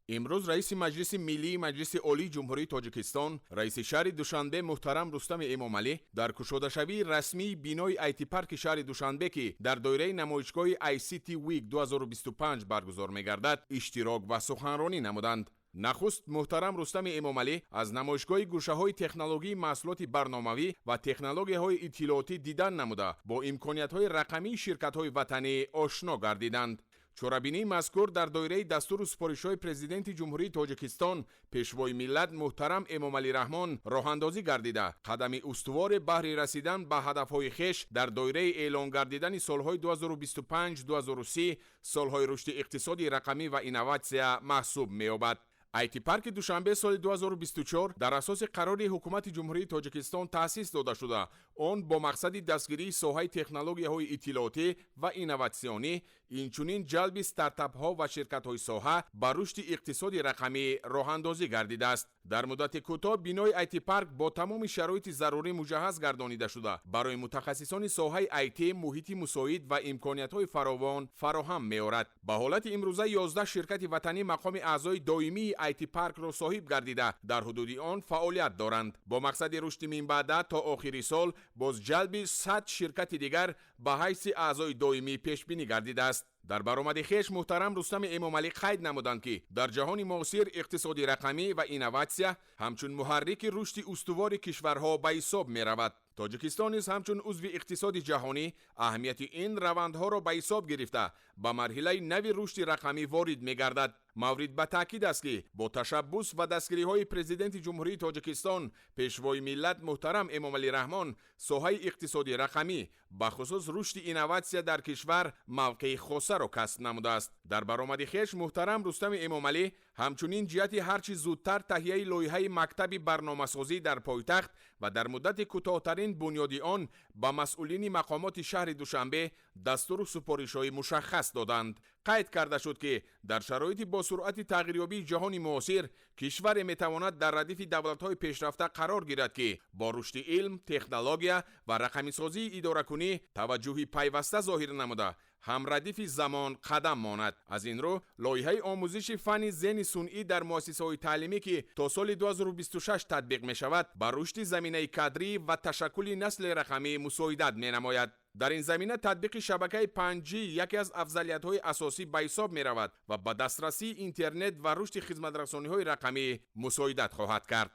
Имрӯз раиси Маҷлиси Миллии Маҷлиси Олии Ҷумҳурии Тоҷикистон, раиси шаҳри Душанбе муҳтарам Рустами Эмомалӣ дар кушодашавии расмии бинои IT-парки шаҳри Душанбе, ки дар доираи намоишгоҳи ICT Week 2025 баргузор мегардад, иштирок ва суханронӣ намуданд. Нахуст муҳтарам Рустами Эмомалӣ аз намоишгоҳи гӯшаҳои технологии маҳсулоти барномавӣ ва технологияҳои иттилоотӣ дидан намуда, бо имкониятҳои рақамии ширкатҳои ватанӣ ошно гардиданд. Чорабинии мазкур дар доираи дастуру супоришҳои Президенти Ҷумҳурии Тоҷикистон, Пешвои миллат муҳтарам Эмомалӣ Раҳмон роҳандозӣ гардида, қадами устуворе баҳри расидан ба ҳадафҳои хеш дар доираи эълон гардидани солҳои 2025-2030 солҳои рушди иқтисоди рақамӣ ва инноватсия маҳсуб меёбад. IT-парки Душанбе соли 2024 дар асоси қарори Ҳукумати Ҷумҳурии Тоҷикистон таъсис дода шуда, он бо мақсади дастгирии соҳаи технологияҳои иттилоотӣ ва инноватсионӣ, инчунин ҷалби стартапҳо ва ширкатҳои соҳа ба рушди иқтисоди рақамӣ роҳандозӣ гардидааст. Дар муддати кӯтоҳ бинои IT-парк бо тамоми шароити зарурӣ муҷаҳҳаз гардонида шуда, барои мутахассисони соҳаи IT муҳити мусоид ва имкониятҳои фаровон фароҳам меорад. Ба ҳолати имрӯза 11 ширкати ватанӣ мақоми аъзои доимии IT-паркро соҳиб гардида, дар ҳудуди он фаъолият доранд. Бо мақсади рушди минбаъда то охири сол боз ҷалби 100 ширкати дигар ба ҳайси аъзои доимӣ пешбинӣ гардидааст. Дар баромади хеш муҳтарам Рустами Эмомалӣ қайд намуданд, ки дар ҷаҳони муосир иқтисоди рақамӣ ва инноватсия ҳамчун муҳаррики рушди устувори кишварҳо ба ҳисоб меравад. Тоҷикистон низ ҳамчун узви иқтисоди ҷаҳонӣ аҳамияти ин равандҳоро ба ҳисоб гирифта, ба марҳилаи нави рушди рақамӣ ворид мегардад. Маврид ба таъкид аст, ки бо ташаббус ва дастгириҳои Президенти Ҷумҳурии Тоҷикистон, Пешвои миллат муҳтарам Эмомалӣ Раҳмон соҳаи иқтисоди рақамӣ, бахусус рушди инноватсия дар кишвар мавқеи хосаро касб намудааст. Дар баромади хеш муҳтарам Рустами Эмомалӣ ҳамчунин ҷиҳати ҳарчи зудтар таҳияи лоиҳаи мактаби барномасозӣ дар пойтахт ва дар муддати кӯтоҳтарин бунёди он ба масъулини мақомоти шаҳри Душанбе дастуру супоришҳои мушаххас доданд. Қайд карда шуд, ки дар шароити бо суръати тағйирёбии ҷаҳони муосир кишваре метавонад дар радифи давлатҳои пешрафта қарор гирад, ки бо рушди илм, технология ва рақамисозии идоракунӣ таваҷҷӯҳи пайваста зоҳир намуда, ҳамрадифи замон қадам монад. Аз ин рӯ лоиҳаи омӯзиши фанни зеҳни сунъӣ дар муассисаҳои таълимӣ, ки то соли 2026 татбиқ мешавад, ба рушди заминаи кадрӣ ва ташаккули насли рақамӣ мусоидат менамояд. Дар ин замина татбиқи шабакаи 5G яке аз афзалиятҳои асосӣ ба ҳисоб меравад ва ба дастрасии интернет ва рушди хизматрасониҳои рақамӣ мусоидат хоҳад кард.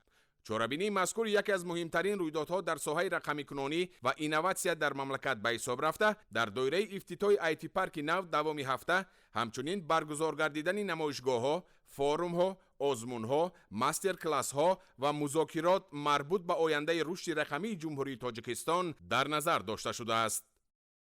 Чорабинии мазкур яке аз муҳимтарин рӯйдодҳо дар соҳаи рақамикунонӣ ва инноватсия дар мамлакат ба ҳисоб рафта, дар доираи ифтитоҳи IT-парки нав давоми ҳафта ҳамчунин баргузор гардидани намоишгоҳҳо, форумҳо, озмунҳо, мастер-классҳо ва музокирот марбут ба ояндаи рушди рақамии Ҷумҳурии Тоҷикистон дар назар дошта шудааст.